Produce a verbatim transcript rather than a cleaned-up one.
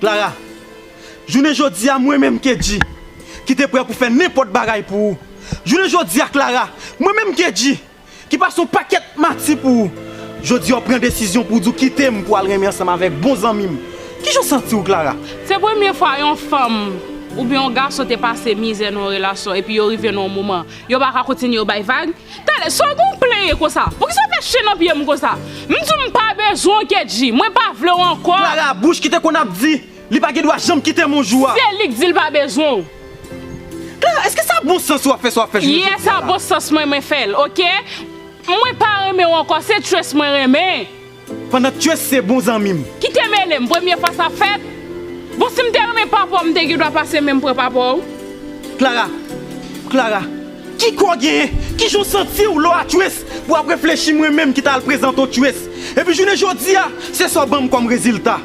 Clara, jounen jodi a, mwen menm Kedji, ki te prè pou fè nenpòt bagay pou ou. Jounen jodi a, Clara, mwen menm Kedji, ki pase yon pakèt mati pou ou. Jodi a, w pran desizyon pou w di w kite m pou w al renmen ansanm avèk bon zanmi m. Kijan w santi w, Clara? Se premye fwa yon fanm oubyen yon gason te pase mizè nan yon relasyon epi yo rive nan yon moman yo pa ka kontinye, yo bay vag. Talè, sa w gen w plenyen konsa? Poukisa w fè chen nan pye m konsa? M di w m pa bezwen w, Kedji. Mwen pa vle w ankò. Clara, bouch ki te konn ap di li pa gen dwa janm kite m yon jou a. Se li k di l pa bezwen w. Clara, èske sa bon sans w ap fè, sa w ap fè jounen jodi a la? Yes, sa bon sans mwen, mwen fè l, oke? Mwen pa renmen w ankò, se Trace mwen renmen. Pandan Trace se bon zanmi m. Kite mele m, premye fwa sa fèt. Bon, si m te renmen papa w, m te gen dwa pase men m pran papa w. Clara, Clara, ki kò w genyen? Kijan w santi w lè w a Trace pou w ap reflechi mwen menm ki t al prezante w Trace? Epi jounen jodi a, se sa w ban m kòm rezilta.